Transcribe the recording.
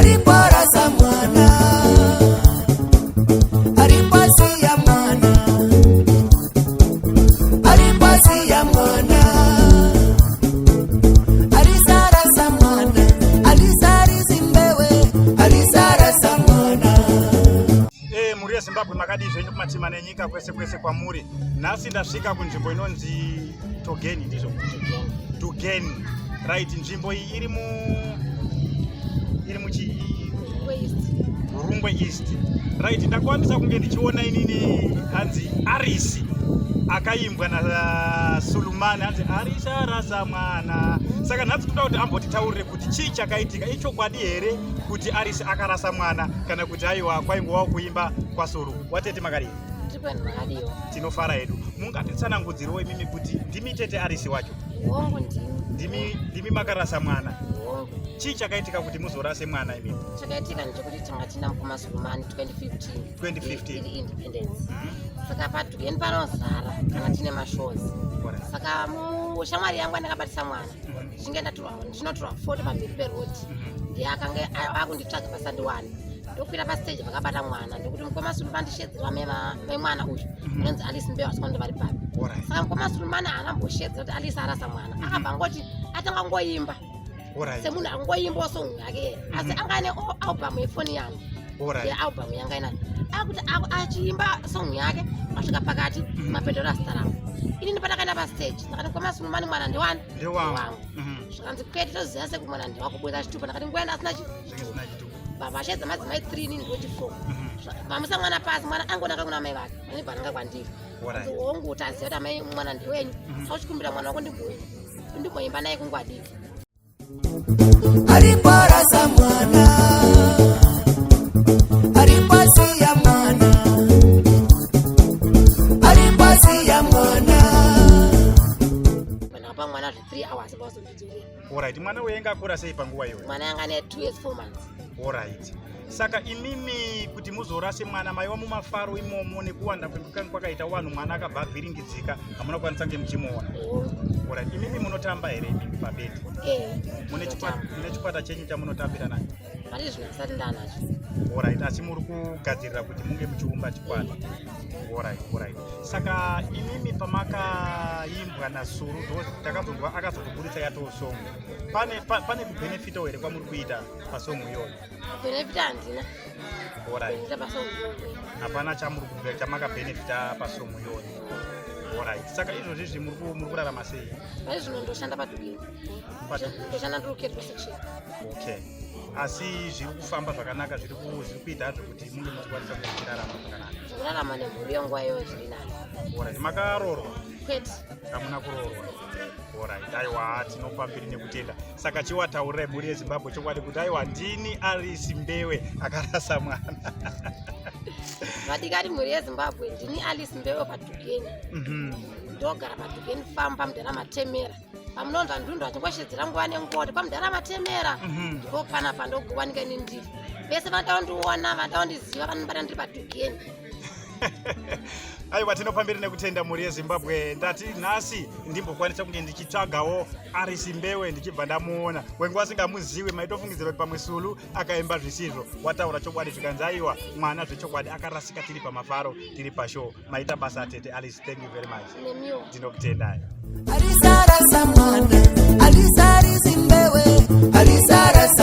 Ariparasa mwana, aripasiya mwana, aripasiya mwana, arisarasa mwana, alisarisimbewe, alisarasa mwana. Eh, mhuri yeZimbabwe, makadii zvenyu kumatima nenyika kwese kwese kwamuri? Nhasi ndasvika kunzvimbo inonzi Togeni, ndizvo? Tugeni, right. Nzvimbo iyi iri mu iri muchi Hurungwe East, right. Ndakwanisa kunge ndichiona inini hanzi Arisi akaimbwa naSulumani, hanzi Arisi arasa mwana. Saka nhasi toda kuti ambotitaurire kuti chii chakaitika. Ichokwadi here kuti Arisi akarasa mwana, kana kuti aiwa, kwaingowawo kuimba kwaSulu? Watete, makadii? Tinofara hedu. Mungatitsanangudzirewo imimi kuti ndimi tete Arisi wacho? Hongu, ndimi. Ndimi makarasa mwana? Hongu. Chii chakaitika kuti muzorase mwana imimi? Chakaitika ndechekuti tanga tina mukoma Sulumani 2015. 2015. Iri independence. Saka paDugeni panozara kana tine mashows. Saka mushamwari yangu andakabatisa mwana, ndichinge ndinotorwa foto pamberi peroad, ndiye akange akunditsvaga pasandiwani. Ndokwira pastage vakabata mwana, ndokuti, "Mukoma Sulumani, ndishedzera memwana uyu unonzi Alice Mbeu, asikundi vari papi?" Saka mukoma Sulumani haana mboshedzera kuti Alice arasa mwana. Akabva ngoti atanga ngoimba semunhu angoimbawo song yake, asi anga ane album yefoni yangu. Yealbum yanga inayo, akuti achiimba song yake, asvika pakati, mapedhora zita rangu. Inini pandakaenda pastage ndakati, "Mukoma Sulumani, mwana ndewani?" Ndewangu. Zvikanzi, "Kwete, toziva sekuti mwana ndewakuburitsa chitupa." Ndakati, "Ngoenda asina chitupa." Vashedza madzimai 3, inini ndochi4. Vamusa mwana pasi, mwana angonanga kuna mai vake, anibva ananga kwandiri. Hongu, taziva kuti amai mwana ndewenyu, saka uchikumbira mwana wako ndimboimba naye kunguva diki. Ariparasa mwana, aripasiya mwana, aripasiya mwana. Ndakapa mwana zve 3 hours vazondidzorera. Alright, mwana uyu ainge akura sei panguva iyoyo? Mwana yanga ane 2 years 4 months. Alright, saka imimi kuti muzorase mwana, maiva mumafaro imomo, nekuwanda kwekukange kwakaita vanhu, mwana akabva avhiringidzika, hamuna kukwanisa kunge muchimuona? Alright, imimi munotamba here imimi pabhendi? Eh. Mune chikwata chenyu chamunotambira nacho? Pari zvino asati ndanacho. Alright, asi muri kugadzirira kuti munge muchiumba chikwata? Alright, saka imimi pamakaimbwa naSulu, takazonzwa akazotoburitsa yatoo song, pane kubhenefitawo here kwamuri kuita pasong iyoyo? Benefit handina. Benefita pasong iyoyo. Hapana chamuri chamakabhenefita pasong iyoyo. Alright, saka izvozvizvi muri kurarama sei? Pari zvino ndoshanda paDugeni. Ndoshanda ndiri kucattle section. Okay, asi zviri kufamba zvakanaka? Zviri kuita hazvo kuti munge muchikwanisa kunge muchirarama zvakanaka? Zvekurarama nemhuri yenguva iyoyo zviri nani. Alright, makaroorwa? Kwete. Hamuna kuroorwa. Alright, aiwa, tinopa mbiri nekutenda. Saka chiwataurirai mhuri yeZimbabwe chokwadi kuti aiwa, ndini Arisi Mbewe akarasa mwana. Vadikani mhuri yeZimbabwe, ndini Alice Mbewe paDugeni. Ndogara paDugeni Farm, pamudhara Matemera. Pamunonzwa ndundu achingoshedzera nguva nenguva kuti pamudhara Matemera, ndipo panapa ndokuwanika ini ndiri. Vese vanoda kundiona, vanoda kundiziva, vanobata ndiri paDugeni. Aiwa, tinopamberi nekutenda, mhuri yeZimbabwe. Ndati nhasi ndimbokwanisa kunge ndichitsvagawo Arisi Mbewe, ndichibva ndamuona. Wenguva asingamuziwi, maitofungidzira kuti pamwe Sulu akaimba zvisizvo. Wataura chokwadi, zvikanzi aiwa, mwana zvechokwadi akarasika tiri pamafaro, tiri pashow. Maita basa, tete Alice, thank you very much. Nemiwo. Ndinokutendai. Alisarasa mwana, alisarisimbewe, alisarasa.